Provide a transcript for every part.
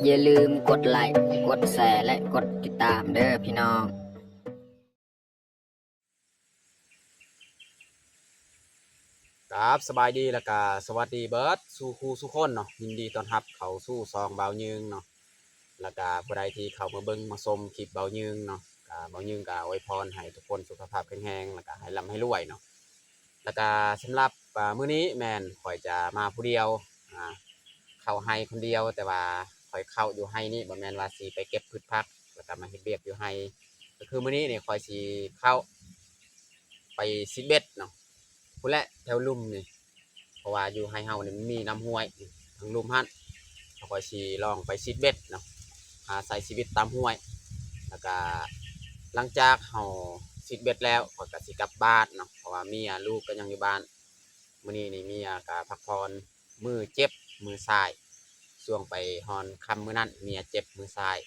ຢ່າລືມກົດໄລ, ກົດແຊ ແລະ ກົດຕິດຕາມເດີພີ່ນ້ອງ. ກາບສະບາຍດີ ແລ້ວກະສະຫວັດດີເບິດສູ່ຄູ່ສູ່ຄົນເນາະ, ຍິນດີຕ້ອນຮັບເຂົ້າສູ່ຊ່ອງບ່າວຍືງເນາະ. ແລ້ວກະຜູ້ໃດທີ່ເຂົ້າມາເບິ່ງມາຊົມຄລິບບ່າວຍືງເນາະ, ກະບ່າວຍືງກະອວຍພອນໃຫ້ທຸກຄົນສຸຂະພາບແຂງແຮງ ແລ້ວກະໃຫ້ລ່ຳໃຫ້ລວຍເນາະ. ແລ້ວກະສຳລັບ ອາ ມື້ນີ້ແມ່ນຂ້ອຍຈະມາຜູ້ດຽວ ອາ ເຂົ້າໄຮ່ຄົນດຽວ, ແຕ່ວ່າຂ້ອຍເຂົ້າຢູ່ໄຮ່ນີ້ ບໍ່ແມ່ນວ່າຊິໄປເກັບພືດຜັກ ແລ້ວກະມາເຮັດວຽກຢູ່ໄຮ່. ກໍຄືມື້ນີ້ນີ້ຂ້ອຍຊິເຂົ້າໄປຊີດເບັດເນາະ ພຸ້ນແຫຼະ ແຖວລຸ່ມນີ້ ເພາະວ່າຢູ່ໄຮ່ເຮົານີ້ມັນມີນ້ຳຫ້ວຍທາງລຸ່ມຫັ້ນ, ຂ້ອຍຊິລອງໄປຊີດເບັດເນາະ ຫາໃຊ້ຊີວິດຕາມຫ້ວຍ. ແລ້ວກະຫຼັງຈາກເຮົາຊີດເບັດແລ້ວ ຂ້ອຍກະຊິກັບບ້ານເນາະ ເພາະວ່າເມຍລູກກະຍັງຢູ່ບ້ານ. ມື້ນີ້ນີ້ເມຍກະພັກຜ່ອນ ມືເຈັບ ມືຊ້າຍ, ຊ່ວງໄປຮອນຄ່ຳມື້ນັ້ນເມຍເຈັບມືຊ້າຍ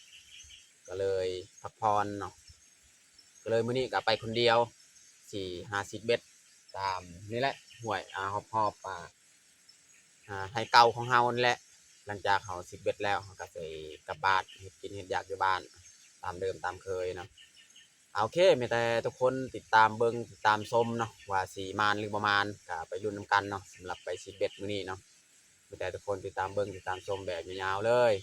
ກໍເລີຍພັກຜ່ອນເນາະ. ກໍເລີຍມື້ນີ້ກໍໄປຄົນດຽວ ຊິຫາຊີດເບັດຕາມນີ້ແຫຼະ ຫ້ວຍ ອາ ຮອບໆ ອາ ອາ ໄຮ່ເກົ່າຂອງເຮົານີ້ແຫຼະ. ຫຼັງຈາກເຮົາຊີດເບັດແລ້ວ ເຮົາກໍຊິກັບບ້ານ ເຮັດກິນເຮັດຢາກຢູ່ບ້ານຕາມເດີມຕາມເຄີຍເນາະ. ໂອເຄ ມີແຕ່ທຸກຄົນຕິດຕາມເບິ່ງ ຕິດຕາມຊົມເນາະ ວ່າຊິໝານຫຼືບໍ່ໝານ ກໍໄປລຸ້ນນຳກັນເນາະ. ສຳລັບໄປຊີດເບັດມື້ນີ້ເນາະ ມີແຕ່ທຸກຄົນຕິດຕາມເບິ່ງ ຕິດຕາມຊົມແບບຍາວໆເລີຍ.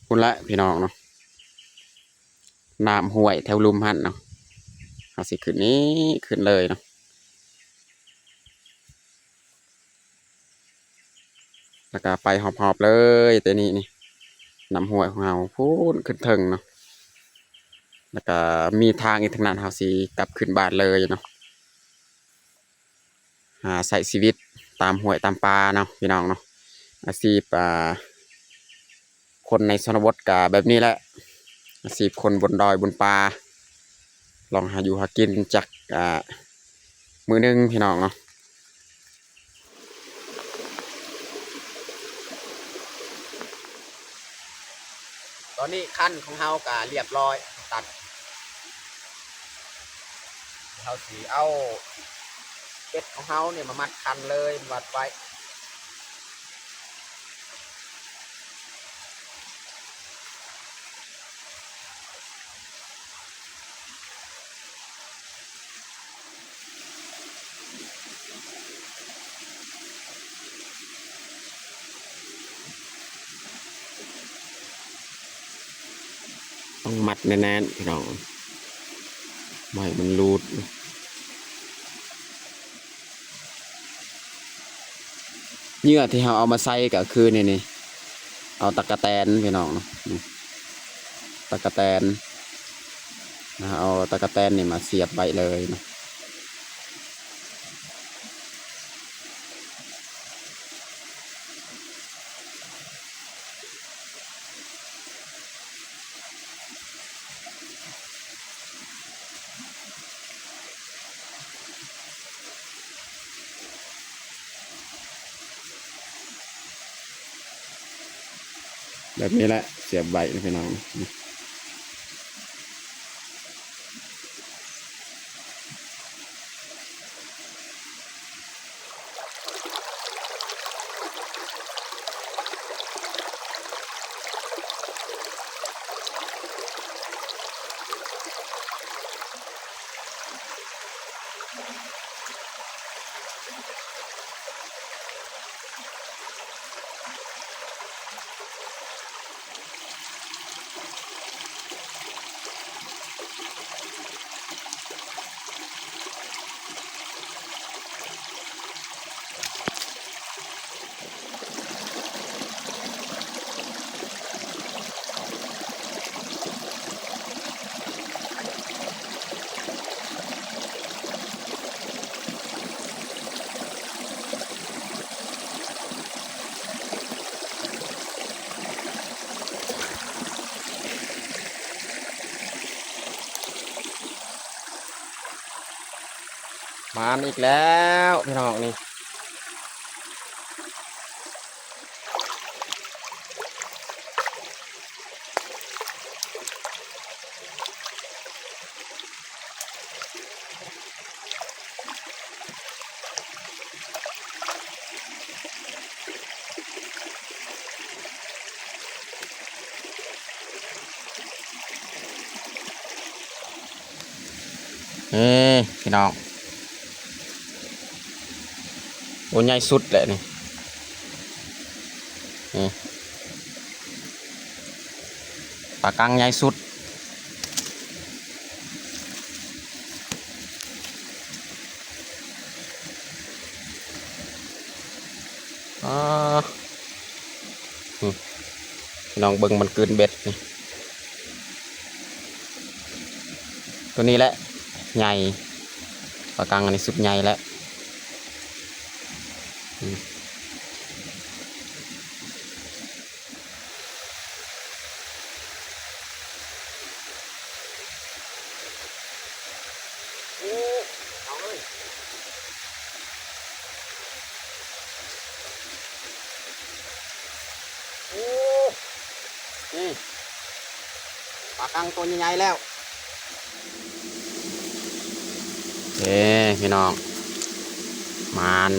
ພຸ້ນແຫຼະພີ່ນ້ອງເນາະ ນ້ຳຫ້ວຍແຖວລຸ່ມຫັ້ນເນາະ, ເຮົາຊິຂຶ້ນນີ້ ຂຶ້ນເລີຍເນາະ. ແລ້ວກະໄປຮອບໆເລີຍ ແຕ່ນີ້ນີ້ ນ້ຳຫ້ວຍຂອງເຮົາພຸ້ນຂຶ້ນເທິງເນາະ. ແລ້ວກະມີທາງອີກທາງນັ້ນ ເຮົາຊິກັບຂຶ້ນບ້ານເລີຍເນາະ. ຫາໃຊ້ຊີວິດຕາມຫ້ວຍຕາມປ່າເນາະ ພີ່ນ້ອງເນາະ. ອາຊີບ ອ່າ ຄົນໃນຊົນນະບົດກະແບບນີ້ແຫຼະ ອາຊີບຄົນບົນດອຍບົນປ່າ ລອງຫາຢູ່ຫາກິນຈັກ ອ່າ ມື້ໜຶ່ງພີ່ນ້ອງເນາະ. ຕອນນີ້ຄັນຂອງເຮົາກະລຽບຮ້ອຍ ຕັດ ເຮົາຊິເອົາເບັດຂອງເຮົານີ້ມາມັດຄັນເລີຍ ມັດໄວ້. ຕ້ອງມັດແໜ້ນໆ ພີ່ນ້ອງ ບໍ່ໃຫ້ມັນຫຼຸດ. ເຫຍື່ອທີ່ເຮົາເອົາມາໃສ່ກໍຄືນີ້ນີ້ ເອົາຕະກະແຕນພີ່ນ້ອງເນາະ ນີ້ ຕະກະແຕນ ເຮົາເອົາຕະກະແຕນນີ້ມາສຽບໄວ້ເລີຍເນາະ. ແບບນີ້ແຫຼະ ສຽບໄວ້ນະພີ່ນ້ອງ. ໝານອີກແລ້ວພີ່ນ້ອງນີ້. ເ ນີ້ພີ່ນ້ອງ ໂອ້ ໃຫຍ່ສຸດແຫຼະນີ້ ນີ້ ປາກັງໃຫຍ່ສຸດ. ອາ ນີ້ ພີ່ນ້ອງເບິ່ງມັນກືນເບັດນີ້ ໂຕນີ້ແຫຼະໃຫຍ່ ປາກັງອັນນີ້ສຸດໃຫຍ່ແລ້ວ ນີ້. ໂອ້ ເອົາເລີຍ ໂອ້ ນີ້ ປາກັງໂຕໃຫຍ່ໆແລ້ວ. ເອີ ພີ່ນ້ອງ ໝານ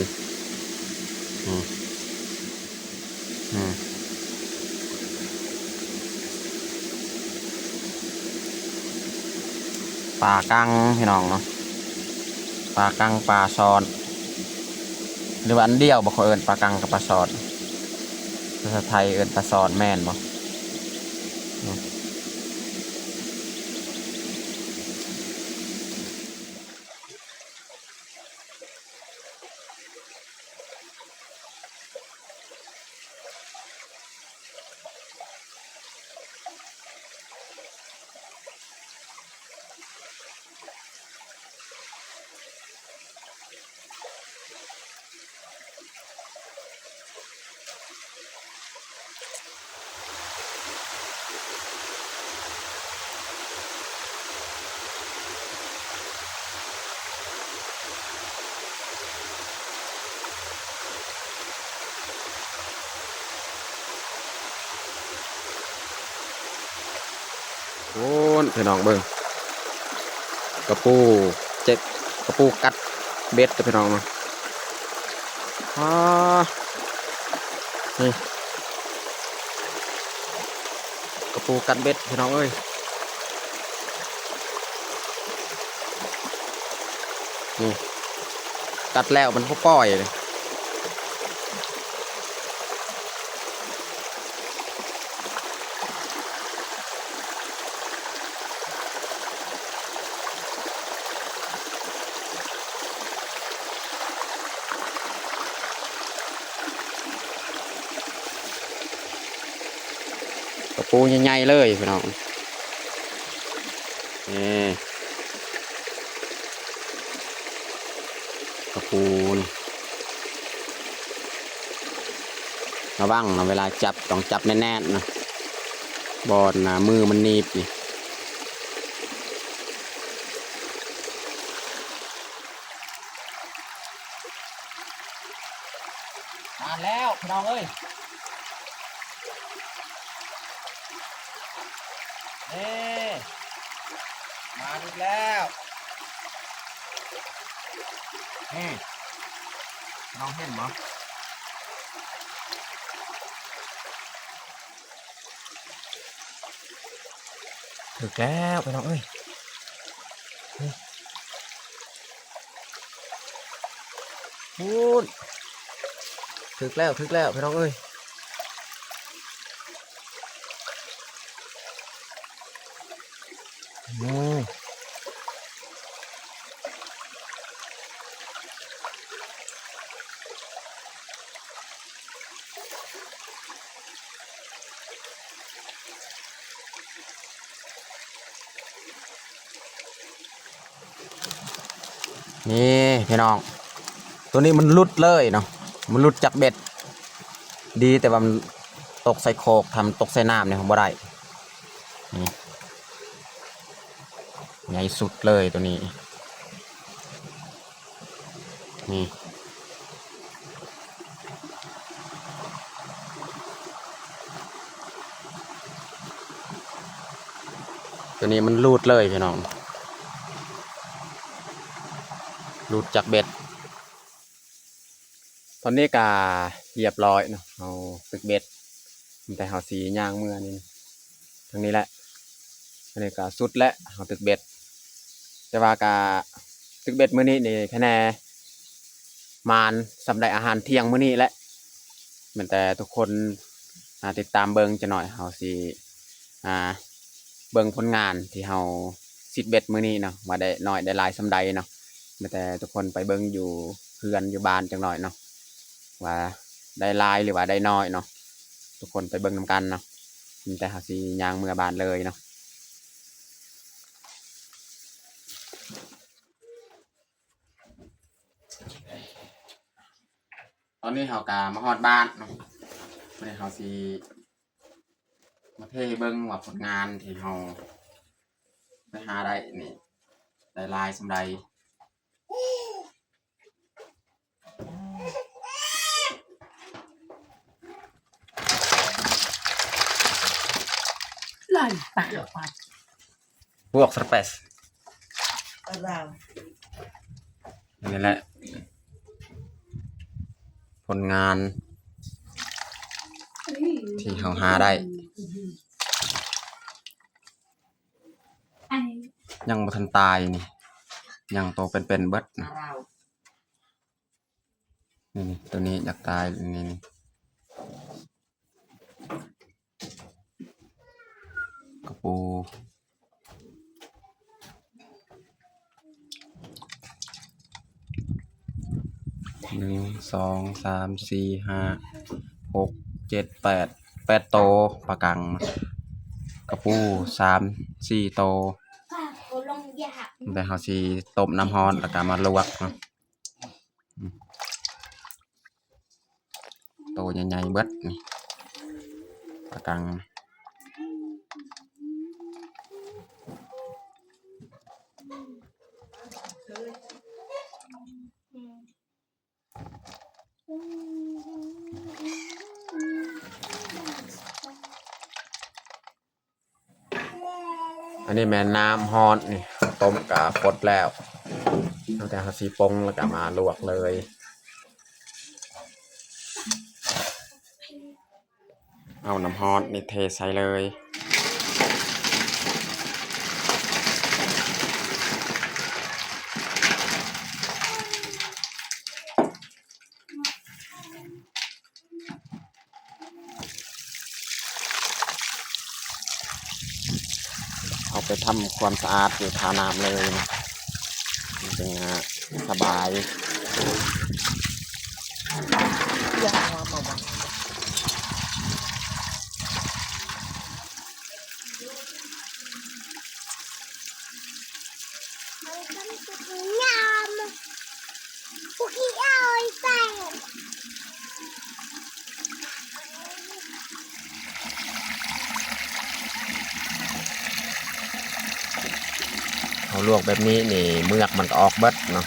ອືມ ອືມ ປາກັງພີ່ນ້ອງເນາະ ປາກັງ ປາຊ່ອນ ຫຼືວ່າອັນດຽວບໍ່? ເຂົາເອີ້ນປາກັງກັບປາຊ່ອນ ພາສາໄທເອີ້ນປາຊ່ອນແມ່ນບໍ່? ອືມ. ໂອ້ ພີ່ນ້ອງເບິ່ງ ກະປູເຈັບ ກະປູກັດເບັດເດີພີ່ນ້ອງເນາະ ອາ ນີ້ ກະປູກັດເບັດພີ່ນ້ອງເອີຍ ນີ້ ກັດແລ້ວມັນບໍ່ປ່ອຍເດ້. ກະປູໃຫຍ່ໆເລີຍພີ່ນ້ອງ ນີ້ ກະປູນີ້ ລະວັງນະ ເວລາຈັບຕ້ອງຈັບແໜ້ນໆນະ ບໍ່ນະ ມືມັນໜີບນີ້. ມາແລ້ວພີ່ນ້ອງເອີຍ ນີ້ ມາອີກແລ້ວ ນີ້ ນ້ອງເຫັນບໍ່? ຖືກແລ້ວພີ່ນ້ອງເອີຍ ພຸ້ນ ຖືກແລ້ວ ຖືກແລ້ວພີ່ນ້ອງເອີຍ ອືມ. ນີ້ພີ່ນ້ອງ ໂຕນີ້ມັນຫຼຸດເລີຍເນາະ ມັນຫຼຸດຈາກເບັດ ດີແຕ່ວ່າມັນຕົກໃສ່ໂຄກ ຖ້າມັນຕົກໃສ່ນ້ຳນີ້ບໍ່ໄດ້ ນີ້ ໃຫຍ່ສຸດເລີຍໂຕນີ້ ນີ້ ໂຕນີ້ມັນຫຼຸດເລີຍພີ່ນ້ອງ ຫຼຸດຈາກເບັດ. ຕອນນີ້ກະຮຽບຮ້ອຍເນາະ ເຮົາຕຶກເບັດ ແຕ່ເຮົາຊິຍ່າງເມືອນີ້ ທາງນີ້ແຫຼະ ອັນນີ້ກະສຸດແລ້ວ ເຮົາຕຶກເບັດ ແຕ່ວ່າກະ ສິບເອັດມື້ນີ້ນີ້ ຄະແນນໝານສ່ຳໄດ້ອາຫານທ່ຽງມື້ນີ້ແຫຼະ. ແມ່ນແຕ່ທຸກຄົນ ອ່າ ຕິດຕາມເບິ່ງ ຈັກໜ້ອຍເຮົາຊິ ອ່າ ເບິ່ງຜົນງານທີ່ເຮົາສິບເອັດມື້ນີ້ເນາະ ວ່າໄດ້ໜ້ອຍໄດ້ຫຼາຍສ່ຳໃດເນາະ. ແມ່ນແຕ່ທຸກຄົນໄປເບິ່ງຢູ່ເຮືອນຢູ່ບ້ານຈັກໜ້ອຍເນາະ ວ່າໄດ້ຫຼາຍ ຫຼືວ່າໄດ້ໜ້ອຍເນາະ. ທຸກຄົນໄປເບິ່ງນຳກັນເນາະ. ແມ່ນແຕ່ເຮົາຊິຍ່າງເມືອບ້ານເລີຍເນາະ. ຕອນນີ້ເຮົາກະມາຮອດບ້ານເນາະ. ມື້ນີ້ເຮົາຊິມາເທເບິ່ງວ່າຜົນງານທີ່ເຮົາໄປຫາໄດ້ນີ້ ໄດ້ຫຼາຍສ່ຳໃດ. ໄລ່ປາກ ພວກສະເປສ ອັນນີ້ແຫຼະ ຜົນງານທີ່ເຮົາຫາໄດ້ ຍັງບໍ່ທັນຕາຍນີ້ ຍັງໂຕເປັນໆເບິດນະ. ນີ້ໆ ໂຕນີ້ຢາກຕາຍ ນີ້ໆ ກະປູ ໜຶ່ງ ສອງ ສາມ ສີ່ ຫ້າ ຫົກ ເຈັດ ແປດ ແປດໂຕ ປາກັງ ກະປູ ສາມ ສີ່ໂຕ. ແຕ່ເຮົາຊິຕົ້ມນ້ຳຮ້ອນ ແລ້ວກະມາລວກເນາະ. ໂຕໃຫຍ່ໆເບິດນີ້ ປາກັງ. ອັນນີ້ແມ່ນນ້ຳຮ້ອນນີ້ ຕົ້ມກະຟົດແລ້ວ ຕັ້ງແຕ່ເຮົາຊິປົງແລ້ວກະມາລວກເລີຍ. ເອົານ້ຳຮ້ອນນີ້ເທໃສ່ເລີຍ. ເອົາໄປທຳຄວາມສະອາດຢູ່ທ່ານ້ຳເລີຍ ມັນຈຶ່ງ ອ່າ ສະບາຍ. ເຮົາລວກແບບນີ້ນີ້ ເມືອກມັນກະອອກເບິດເນາະ.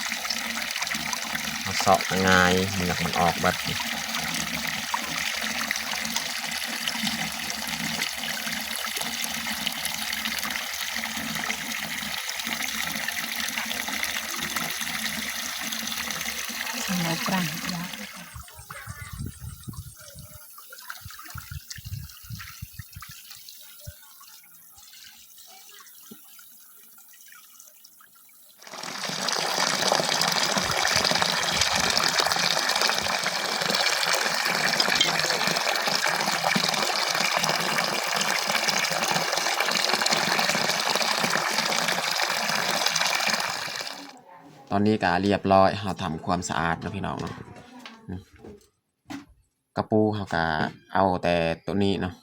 ເຮົາເຊາະກະງ່າຍ ເມືອກມັນອອກເບິດ. ເອົາກາງ. ຕອນນີ້ກະລຽບລ້ອຍ ເຮົາທຳຄວາມສະອາດເນາະ ພີ່ນ້ອງເນາະ. ກະປູເຮົາກະເອົາແຕ່ໂຕນີ້ເນາະ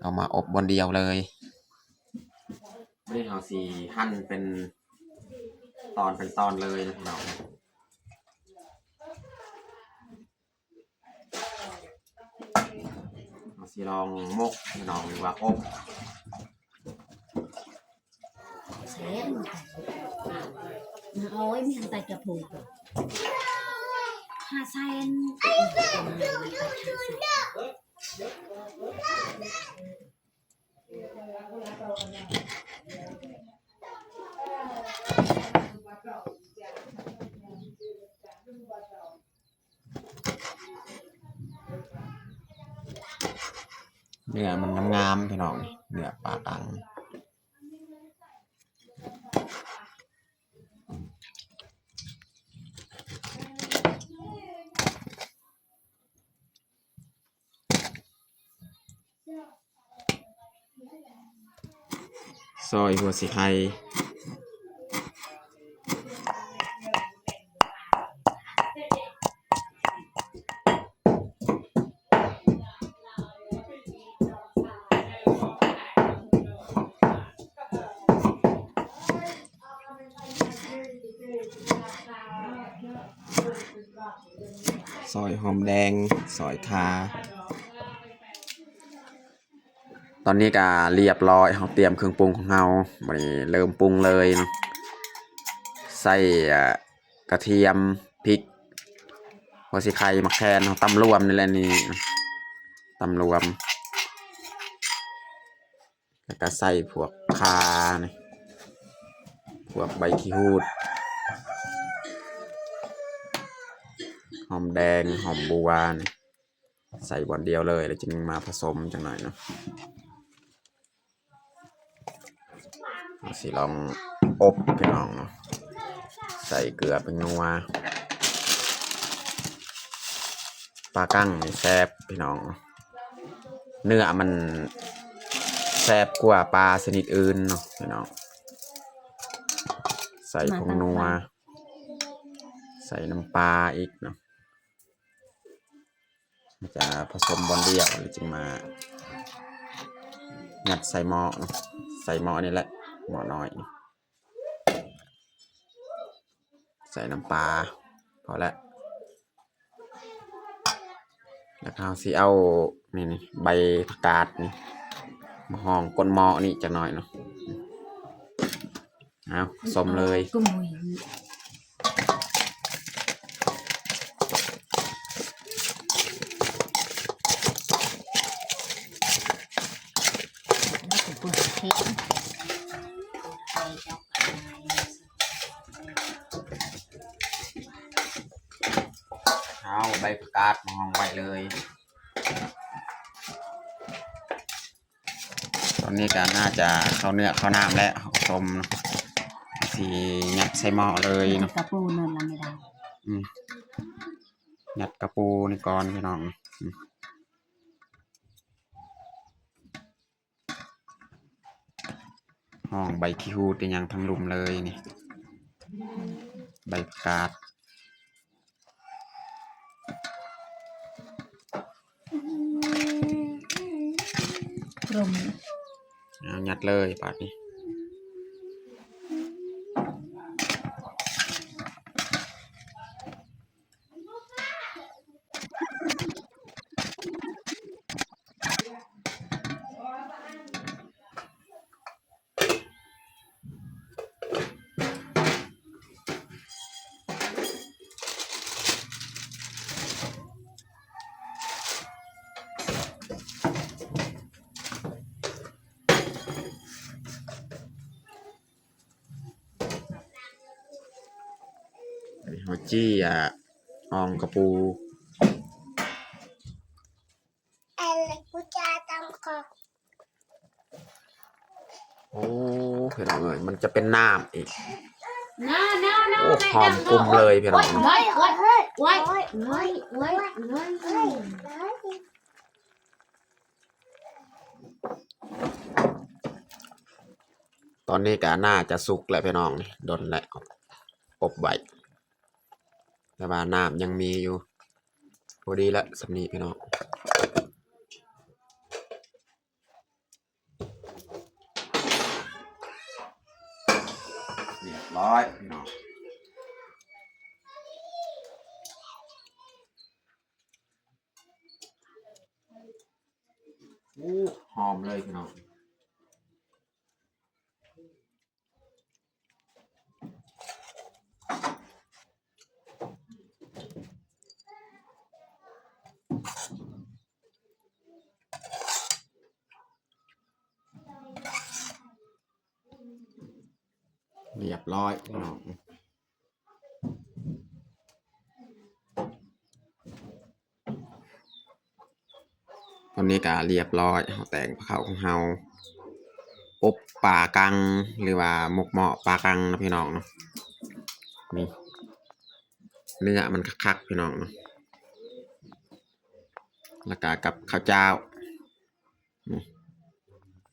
ເອົາມາອົບບ່ອນດຽວເລີຍ. ບາດນີ້ເຮົາຊິຫັ່ນເປັນຕອນເປັນຕອນເລີຍເນາະ ພີ່ນ້ອງ. ເຮົາຊິລອງໝົກ ພີ່ນ້ອງ ຫຼືວ່າອົບ. ແຊບ ໂອ້ຍ ມີຫຍັງຕາຍກະໂພກ ຫ້າແສນ. ເນື້ອມັນງາມໆ ພີ່ນ້ອງ ເນື້ອປາກັງ. ຊອຍຫົວສີໄຄ ຊອຍຫອມແດງ ຊອຍຂ່າ. ຕອນນີ້ກະລຽບລ້ອຍ ເຮົາຕຽມເຄື່ອງປຸງຂອງເຮົາ ບາດນີ້ເລີ່ມປຸງເລີຍເນາະ ໃສ່ ອາ ກະທຽມ ພິກ ຫົວສີໄຄ ໝາກແຄນ ເຮົາຕຳລວມນີ້ແຫຼະນີ້ ຕຳລວມ ແລ້ວກະໃສ່ພວກຂ່ານີ້ ພວກໃບຂີ້ຫູດ ຫອມແດງ ຫອມບົວນີ້ ໃສ່ບ່ອນດຽວເລີຍ ແລ້ວຈຶ່ງມາຜະສົມຈັກໜ້ອຍເນາະ. ເຮົາຊິລອງອົບພີ່ນ້ອງເນາະ ໃສ່ເກືອ ແປ້ງນົວ. ປາກັງນີ້ແຊບພີ່ນ້ອງ ເນື້ອມັນແຊບກວ່າປາຊະນິດອື່ນເນາະພີ່ນ້ອງ. ໃສ່ຜົງນົວ ໃສ່ນ້ຳປາອີກເນາະ. ຈະຜະສົມບ່ອນດຽວ ແລ້ວຈຶ່ງມາຍັດໃສ່ໝໍ້ເນາະ ໃສ່ໝໍ້ນີ້ແຫຼະ ໝໍ້ນ້ອຍ ໃສ່ນ້ຳປາ ພໍແລ້ວ. ແລ້ວເຮົາຊິເອົາ ນີ້ ນີ້ ໃບຜັກກາດນີ້ ມາຮອງກົ້ນໝໍ້ນີ້ຈັກໜ້ອຍເນາະ. ເອົາ ສົມເລີຍ ເອົາໃບຜັກກາດມາຮອງໄວ້ເລີຍ. ຕອນນີ້ກະໜ້າຈະເຂົ້າເນື້ອເຂົ້ານ້ຳແລ້ວ ເຮົາກໍຕົ້ມເນາະ ຊິຍັດໃສ່ໝໍ້ເລີຍເນາະ. ກະປູນັ້ນລະແມ່ດາ ອືມ ຍັດກະປູນີ້ກ່ອນພີ່ນ້ອງ. ອືມ ຫ້ອງໃບຂີ້ຫູດອີ່ຫຍັງທັງລຸ່ມເລີຍນີ້ ໃບຜັກກາດ ລົມ ເອົາ ຍັດເລີຍບາດນີ້. ເຮົາຈີ່ ອາ ອ່ອງກະປູ. ໂອ້ ພີ່ນ້ອງເອີຍ ມັນຈະເປັນນ້ຳອີກ. ໂອ້ ຫອມກຸ່ມເລີຍພີ່ນ້ອງ. ຕອນນີ້ກະໜ້າຈະສຸກແລ້ວພີ່ນ້ອງ ດົນແລ້ວ ອົບໄວ້ ແຕ່ວ່ານ້ຳຍັງມີຢູ່. ພໍດີລະ ສ່ຳນີ້ພີ່ນ້ອງ. ຮຽບຮ້ອຍພີ່ນ້ອງ. ໂອ້ ຫອມເລີຍພີ່ນ້ອງ. ຮຽບຮ້ອຍພີ່ນ້ອງ. ຕອນນີ້ກະຮຽບຮ້ອຍ ເຮົາແຕ່ງພາເຂົ້າຂອງເຮົາ ອົບປາກັງ ຫຼືວ່າໝົກເໝາະປາກັງເນາະພີ່ນ້ອງເນາະ. ນີ້ ເນື້ອມັນຄັກໆ ພີ່ນ້ອງເນາະ ແລ້ວກະກັບເຂົ້າຈ້າວ. ນີ້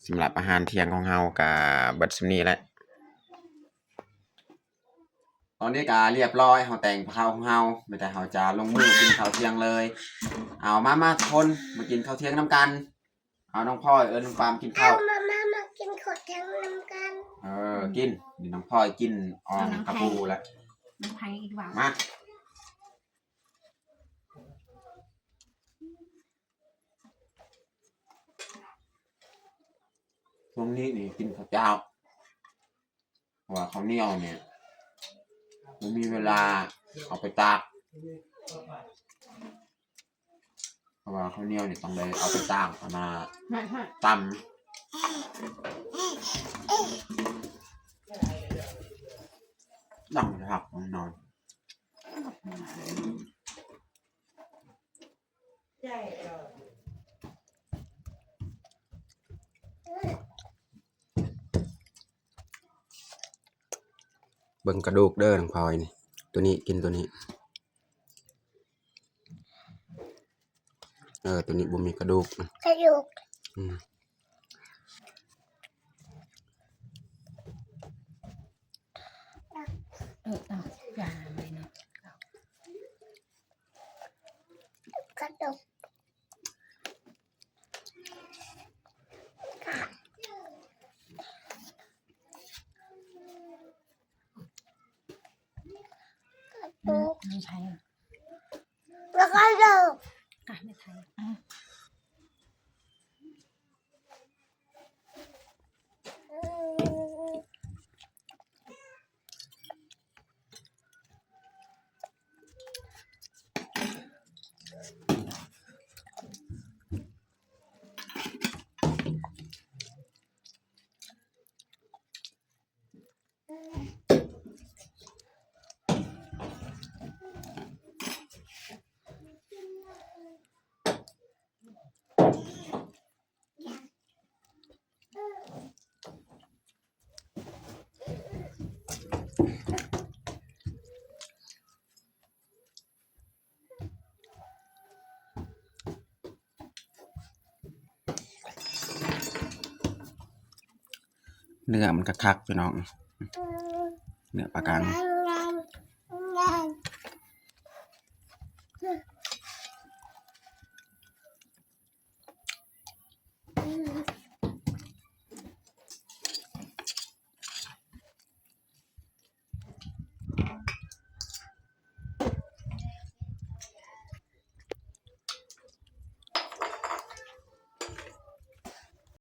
ສຳລັບອາຫານທ່ຽງຂອງເຮົາກະເບິດສ່ຳນີ້ແຫຼະ. ຕອນນີ້ກະລຽບຮ້ອຍ ເຮົາແຕ່ງກັບເຂົ້າຂອງເຮົາ ມີແຕ່ເຮົາຈະລົງມືກິນເຂົ້າທ່ຽງເລີຍ. ເອົາ ມາ ມາທຸກຄົນ ມາກິນເຂົ້າທ່ຽງນຳກັນ. ເອົາ ນ້ອງພອຍ ເອີ້ນນ້ອງປາມກິນເຂົ້າ. ເອົາ ມາ ມາ ມາກິນເຂົ້າທ່ຽງນຳກັນ. ເອີ ກິນ ນີ້ນ້ອງພອຍກິນອ່ອມກະປູແລ້ວ. ນ້ອງໄພອີກວ່າ ມາ. ຊ່ວງນີ້ນີ້ກິນເຂົ້າເຈົ້າ ເພາະວ່າເຂົ້າໜຽວນີ້ບໍ່ມີເວລາເອົາໄປຕາກ ເພາະວ່າເຂົ້າໜຽວນີ້ຕ້ອງໄດ້ເອົາໄປຕາກ ເອົາມາຕຳ ດັງຄັກແນ່ນອນ. ເບິ່ງກະດູກເດີ ນ້ອງພອຍນີ້ ໂຕນີ້ ກິນໂຕນີ້. ເອີ ໂຕນີ້ບໍ່ມີກະດູກ ກະດູກ ອືມ. ເອີ ເອົາ ຢ່າໄປເນາະ ກະດູກ. ເນື້ອມັນກະຄັກ ພີ່ນ້ອງ ເນື້ອປາກາງ.